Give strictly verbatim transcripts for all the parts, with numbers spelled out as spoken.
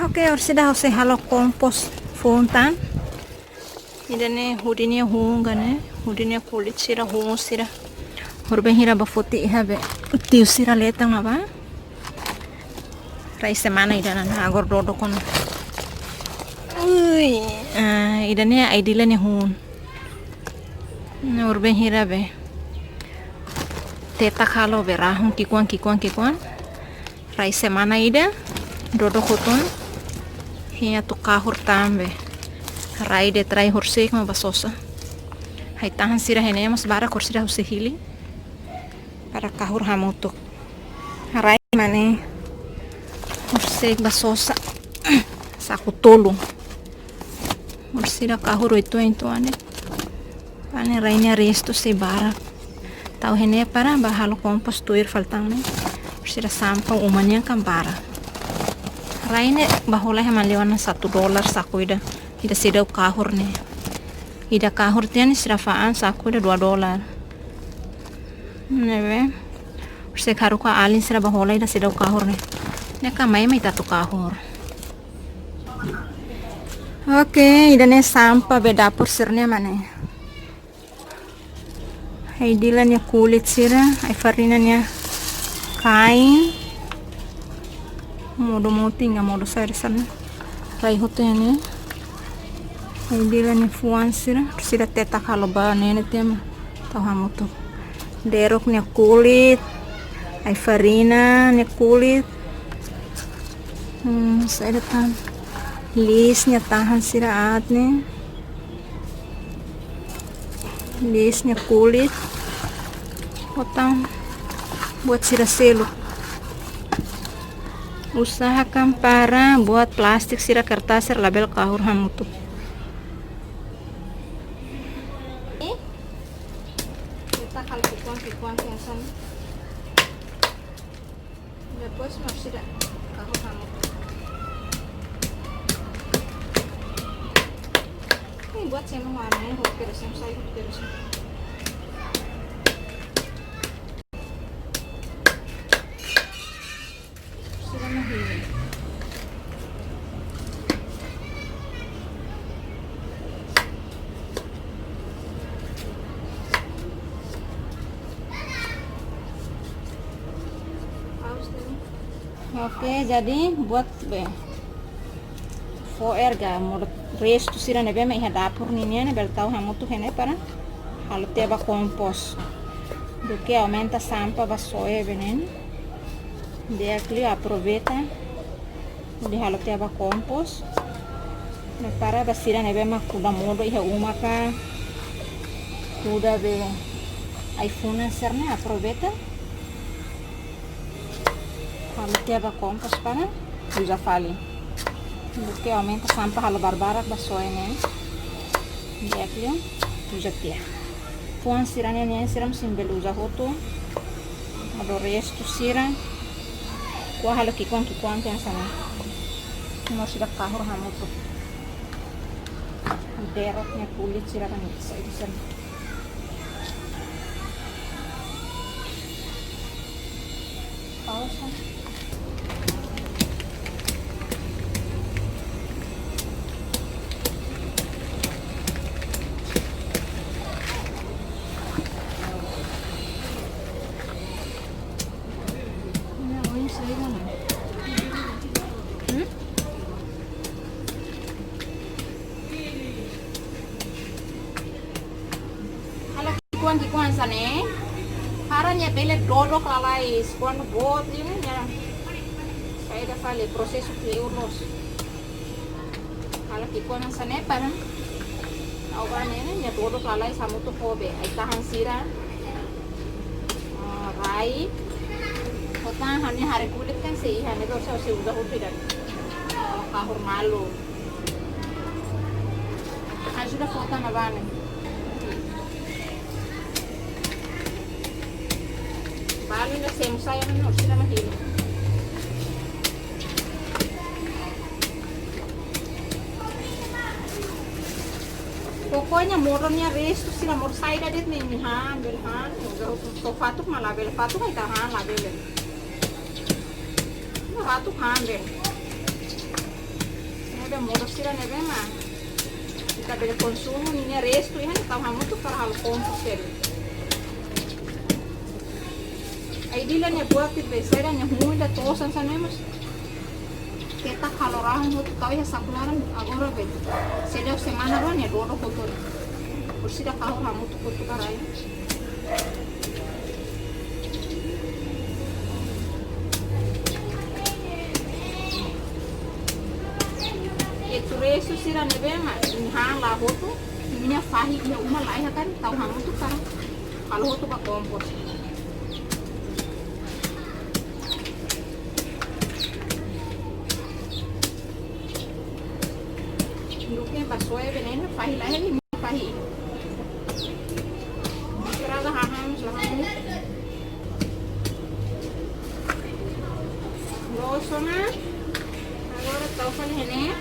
Oke, orsida ha'u sei halo kompos foun tan. Ida-ne'e hudi nia hun ka ne'e, hudi nia kulit sira, hun sira. Horibainhira bá foti iha be tiu sira leten ne'ebá. Rai semana ida-ne'e agora dodok ona. Ui, ah, ida-ne'e ai-dila nia hun. Ne'e horibainhira be tetak halo be rahun ki'ikoan, ki'ikoan, ki'ikoan. Rai semana ida, dodok hotu ona. Hein atu kahur tan be. Rai de'it, rai horisehik mak bá sosa. Ai-tahan sira iha ne'e mós barak, orsida ha'u sei hili. Para kahur hamutuk. Rai mak ne'e. Horisehik bá sosa. Saku tolu. Orsida kahur uitoan-uitoan de'it. Paling rai nia restu sei barak. Tau iha ne'e para bá halo kompos tuir fali tan ne'e. Orsida sampah uma nian kan barak. Rai ne'e bá hola iha Maliwa ne'e satu dolar saku ida. Ida seidauk kahur ne'e. Ida kahur tiha ne'e sira fa'an saku ida dua dolar. Ne'ebé. Orsida haruka alin sira bá hola ida seidauk kahur ne'e. Ne'e ka mai mai atu kahur. Oke, ida-ne'e sampah be dapur sira-ne'e mak ne'e. Ai-dila nia kulit sira, ai-farina nia kain. Modo motin ka modo saida hanesan ne'e. Rai hotu iha ne'e. Ai-dila nia fuan sira, sira tetak halo ba ne'e ne'e tiha mak tau hamutuk. Derok nia kulit, ai-farina nia kulit. Hmm, saida tan. Liis nia tahan sira aat ne'e. Liis nia kulit. Fó tan buat sira seluk. Usahakan para buat plástiku sira, kertas sira labele kahur hamutuk. Eh? Kita kalau ki'ikoan, ki'ikoan hanesan. Depois mak sira kahur hamutuk. Ini buat saya mau warna ini, terus yang saya terus. Sira mau ini. Oke, jadi buat be fo'er ka modo restu sira ne'ebé mak iha dapur ninian ne'e bele tau hamutuk iha ne'e para halo tiha ba kompos. Duké aumenta sampah ba soe be ne'e. Di'ak liu aproveita hodi halo tiha ba kompos. Ne'e para ba sira ne'ebé mak kuda modo iha uma ka, kuda be ai-funan sira-ne'e aproveita halo tiha ba kompos para uza fali. Duké aumenta sampah halo barbarak ba soe ne'e. Di'ak liu uza tiha. Fuan sira-ne'e, ne'e sira mós bele uza hotu. Modo restu sira. Ko'a halo ki'ikoan-ki'ikoan tiha hanesan ne'e. Nomor sira kahur hamutuk. Derok nia kulit sira kan bisa itu sen. Pausa. Ini orange saya mana? Hmm? Halo ki'ikoan-ki'ikoan hanesan ne'e. Para nia bele dodok lalais, kuandu boot ne'e nia saida fali, prosesu kleur loos. Halo ki'ikoan hanesan ne'e para. Agora ne'e nia dodok lalais hamutuk ho be ai-tahan sira. Ah, rai. Fó tan ha'u-nia hare kulit kan sei iha ne'ebé, orsida sei uza hotu ida. Halo kahur malu. Ajuda fó tan ba ne'e. Balu ne'e sei mós sai ne'e, orsida mak hili. Pokoknya modo nia restu sira, modo saida de'it ne'e, imi han, bele han, uza hotu, só fatuk mak labele, fatuk ai-tahan labele. Imi fatuk han be. Modo sira ne'ebé mak ita bele konsumu ninia restu iha ne'e tau hamutuk para halo kompostu. Ai dila nia buat ida be sira nia hun ida tosan hanesan ne'e mós. Keta halo rahun hotu tau iha saku laran agora be. Seidauk semana rua nia dodok hotu. Orsida kahur hamutuk hotu karai. Ita restu sira ne'ebé mak nia han la hotu, nia fahi iha uma laiha karik tau hamutuk para halo hotu ba kompostu. Duke ba soe be ne'e fahi laiha, fahi. Estraga hahán, hahán. Loos ona. Agora tau fali iha ne'e.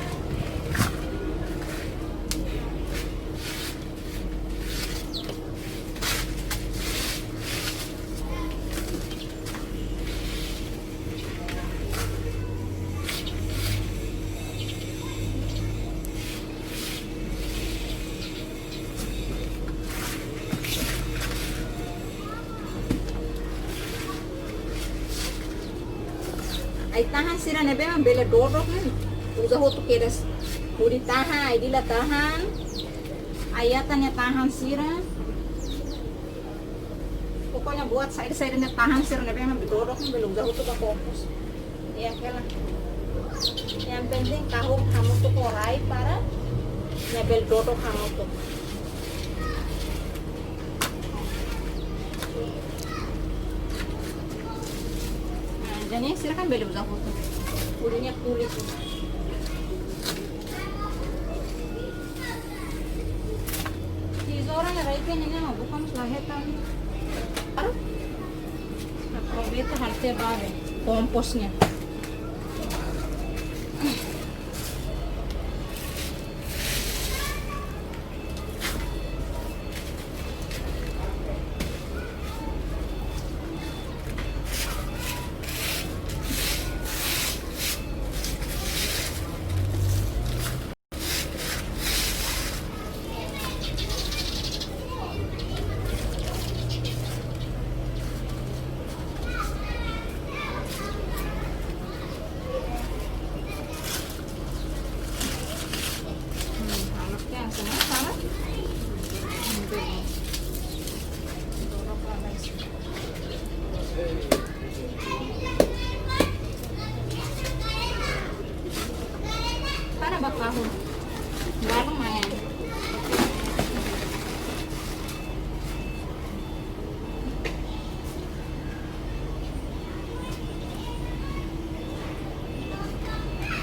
Ai-tahan sira ne'ebé mak bele dodok ne'e, uza hotu kedas. Hudi tahan, ai-dila tahan, ai-atan nia tahan sira. Pokoknya buat saida-saida nia tahan sira ne'ebé mak dodok ne'e bele uza hotu ba kompostu. Ya, oke lah. Yang penting kahur hamutuk ho rai para nia bele dodok hamutuk. Nah, jadi sira kan bele uza hotu. Kulit nia kulit. Tesoura ne'e rai ke ne'e mak buka mós la hetan. Aru? Aproveita halo tiha ba be kompostu nian. Para ba kahur. Lalu main.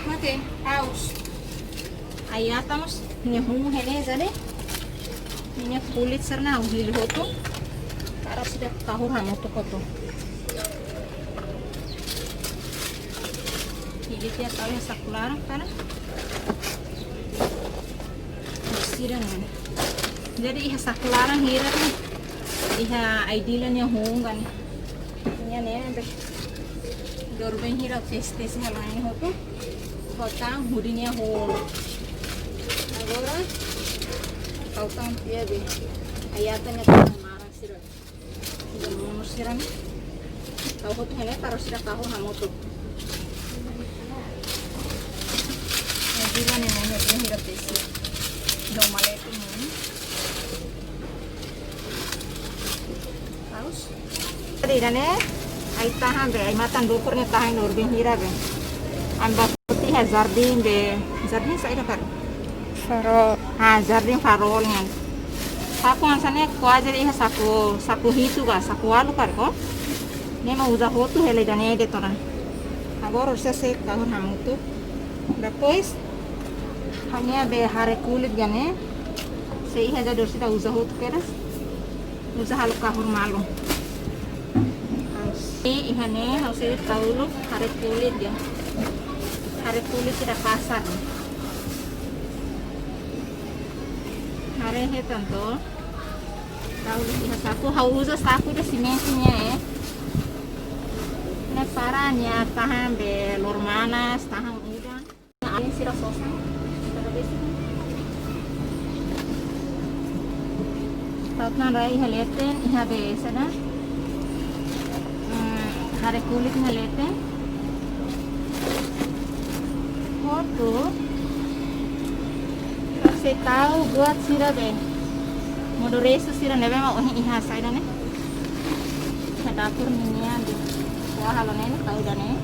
Mate, aus. Ai-atan mós nia hun iha ne'e, jadi nia kulit sira-ne'e ha'u hili hotu. Para seidauk kahur hamutuk hotu. Hili tiha tau iha saku laran para sira-ne'e. Jadi iha saku laran hira ne'e. Iha ai-dila nia hun kan. Nia ne'e be. Dor ben hira teste-teste halo ne'e hotu. Ho tan hudi nia hulu. Agora, ha'u tan tiha be. Ai-atan nia tan maran sira. Ida monu sira-ne'e. Tau hotu iha ne'e para seidauk kahur hamutuk. Ai-dila ne'e monu be hira tesi. Dom maletu monu. Aus. Jadi ida-ne'e, ai-tahan be, ai-matan dukur ne'e tahan dor ben hira be. Ami bá foti iha jardín be, jardín saida karik? Farol. Ah, jardín Farol nian. Saku hanesan ne'e kuaze iha saku, saku hitu ka, saku ualu karik. Ne'e mak uza hotu hela ida-ne'e de'it ona. Agora orsida sei kahur hamutuk. Depois, ha'u-nia be hare kulit ida-ne'e. Sei iha jadi orsida uza hotu kedas. Uza halo kahur malu. Iha ne'e ha'u sei tau uluk hare kulit ya. Hare kulit sira kasar. Hare hetan to. Tau uluk iha saku, ha'u uza saku ida simente nian, eh. Ne'e para nia tahan be loro-manas, tahan udan. Alin sira sosa. Tau tan rai iha leten, iha be saida, hmm, hare kulit iha leten. Hotu. Sei tau buat sira be. Modo restu sira ne'ebé mak ohin iha saida ne'e. Iha dapur ninian de'it. Wah, halo ne'e, tau ida-ne'e.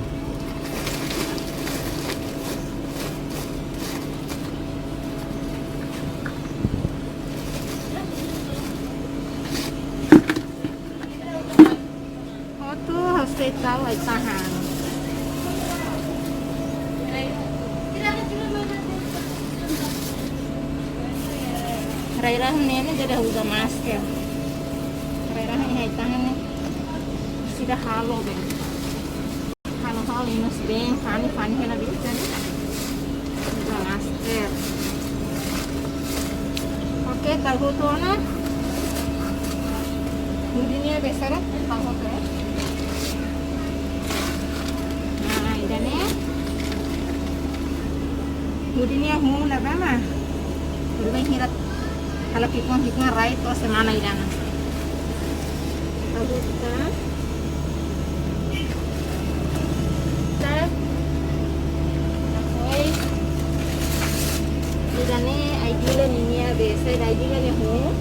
Hotu ha'u sei tau ai-tahan. Rai-rahun ne'e ne'e jadi uza masker. Rai-rahun iha ai-tahan ne'e. Sira halo be. Halo halo inus bem, fani, fani hela bisa ne'e. Uza masker. Oke, tau hotu ona. Hudi nia be sara, tau hotu, eh. Nah, ida-ne'e. Hudi nia hun na bama. Hudi nia hirat. Halo ki'ikoan, ki'ikoan rai to'o semana ida-ne'e. Tau hotu tan. Tau. Depois, ida-ne'e ai-dila ninia be, saida, ai-dila nia hun.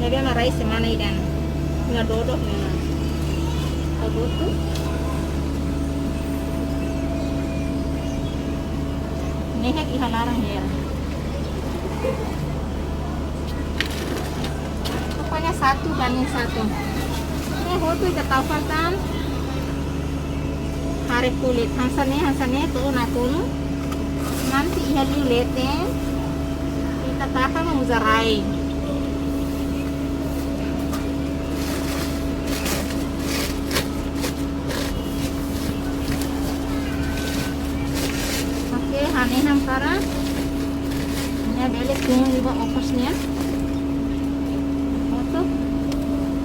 Ne'ebé mak rai semana ida-ne'e. Nia dodok ne'e. Tau hotu. Ne'e iha laran hela. Pokoknya satu banding satu. Ne'e hotu ita tau fali tan. Hare kulit. Hanesan ne'e, hanesan ne'e to'o nakonu. Nanti iha liu leten. Ita taka mak uza rai. Oke, hanehan para. Nia bele tun liu ba okos nian. Hotu.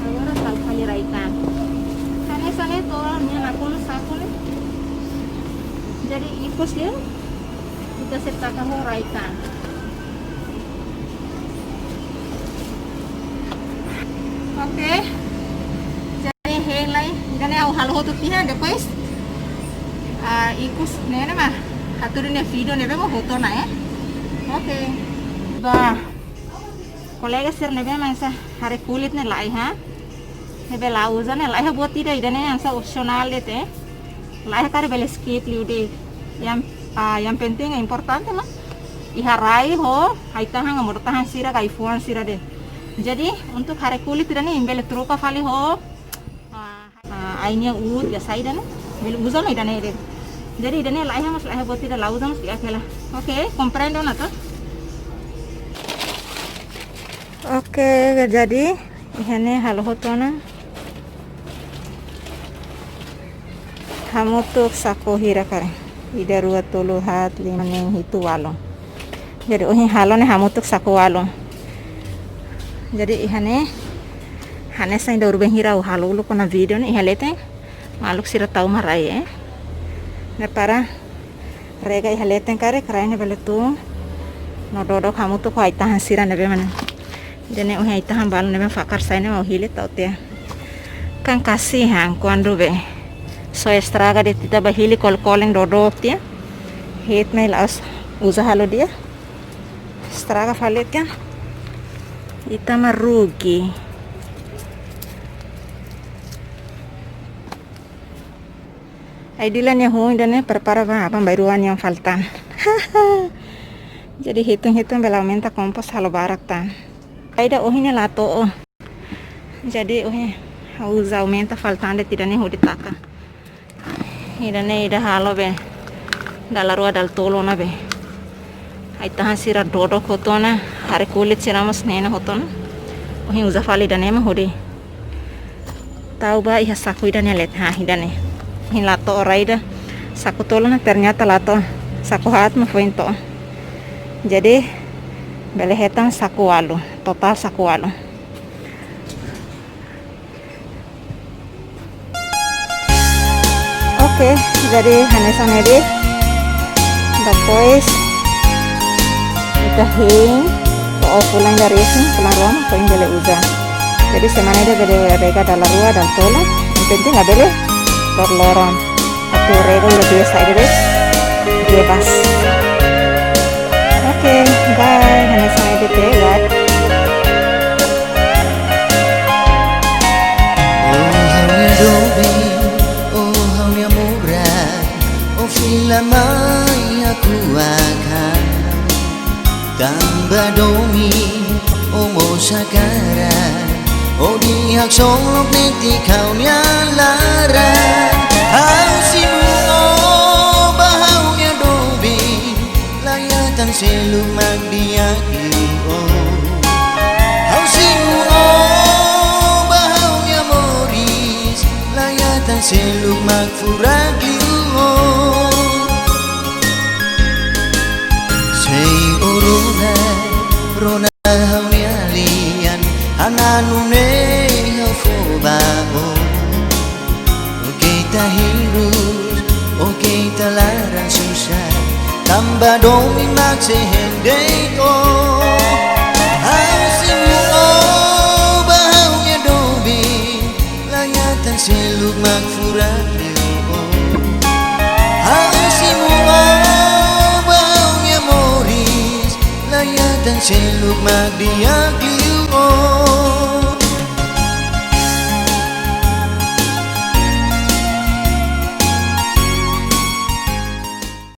Agora tau fali rai tan. Hanesan ne'e to'o nia nakonu saku ne'e. Jadi ikus dia. Ita sei taka ho rai tan. Oke. Jadi hela, ida-ne'e ha'u halo hotu tiha, depois, ah, ikus ne'e ne'e mak hatudu nia vídeo ne'ebé mak hotu ona, eh. Oke. Ba kolega sira ne'ebé mak hanesan hare kulit ne'e laiha. Ne'ebé la uza ne'e laiha buat ida, ida-ne'e hanesan opsionál de'it, eh. Laiha karik bele skip liu de'it. Yang, ah, yang penting, yang importante mak iha rai ho ai-tahan, modo tahan sira ka ai-fuan sira de'it. Jadi untuk hare kulit ida-ne'e imi bele troka fali ho, ah, ah, ai-nia uut ka saida ne'e. Bele uza mak ida-ne'e de'it. Jadi ida-ne'e laiha, mas laiha buat ida, la uza mas di'ak hela. Oke, komprende ona to? Oke, jadi iha ne'e halo hotu ona. Hamutuk saku hira karik? Ida, rua, tolu, haat, lima, neen, hitu, walu. Jadi ohin halo ne'e hamutuk saku walu. Jadi iha ne'e, hanesan ida urban hira ha'u halo uluk ona vídeo ne'e, iha leten maluk sira tau mak rai, eh. Ne'e para rega iha leten karik, rai ne'e bele tun no dodok hamutuk ho ai-tahan sira ne'ebé mak ne'e. Ida-ne'e ohin ai-tahan balu ne'ebé fakar sai ne'e mak ha'u hili tau tiha. Kan kasihan kuandu be só estraga de'it, ita bá hili kole-kolen dodok tiha. Hiit mai la'ós uza halo di'ak. Estraga fali kan. Ita mak rugi. Ai-dila nia hun ida-ne'e prepara ba aban-bainrua nian fali tan. Jadi hitung-hitung bele aumenta kompos halo barak tan. Ai-dila ohin ne'e la to'o. Jadi ohin ha'u uza aumenta fali tan de'it, ida-ne'e hodi taka. Ida-ne'e ida halo be dala rua dala tolu ona be. Ai-tahan sira dodok hotu ona, hare kulit sira mós ne'e ona hotu ona. Ohin uza fali ida-ne'e mak hodi tau ba iha saku ida-ne'e leten, ha, ida-ne'e. Ohin la to'o rai ida. Saku tolu ona, ternyata la to'o. Saku haat mak foin to'o. Jadi bele hetan saku walu, totál saku walu. Oke, jadi hanesan ne'e de'it. Depois Ita hein, to'o fulan ida resin, fulan rua mak foin bele uza. Jadi semana ida bele rega dala rua, dala tolu, yang penting labele loroloron. Atu rega udah biasa aja deh, bebas. Oke, bye, hanya saya D T, bye. Oh, ha'u-nia doben, oh, ha'u-nia moras, oh, fila mai ha'u-nia hakarak. Tanba domin, oh, mós hakarak, oh, di'ak solok netik ha'u-nia laran. Ha'u simu, oh, ba ha'u-nia doben, la iha tan seluk mak di'ak liu, oh. Ha'u simu, oh, ba ha'u-nia moris, la iha tan seluk mak furak liu, oh. Sei o rona, rona ha'u-nia lian, hanesan ne'e ha'u fó ba o. Oke ita hirus, oke ita laran susar, tanba domin mak sei hein de'it o. Ha'u simu o ba ha'u-nia doben, la iha tan seluk mak furak liu o. Ha'u simu o ba ha'u-nia moris, la iha tan seluk mak di'ak liu o.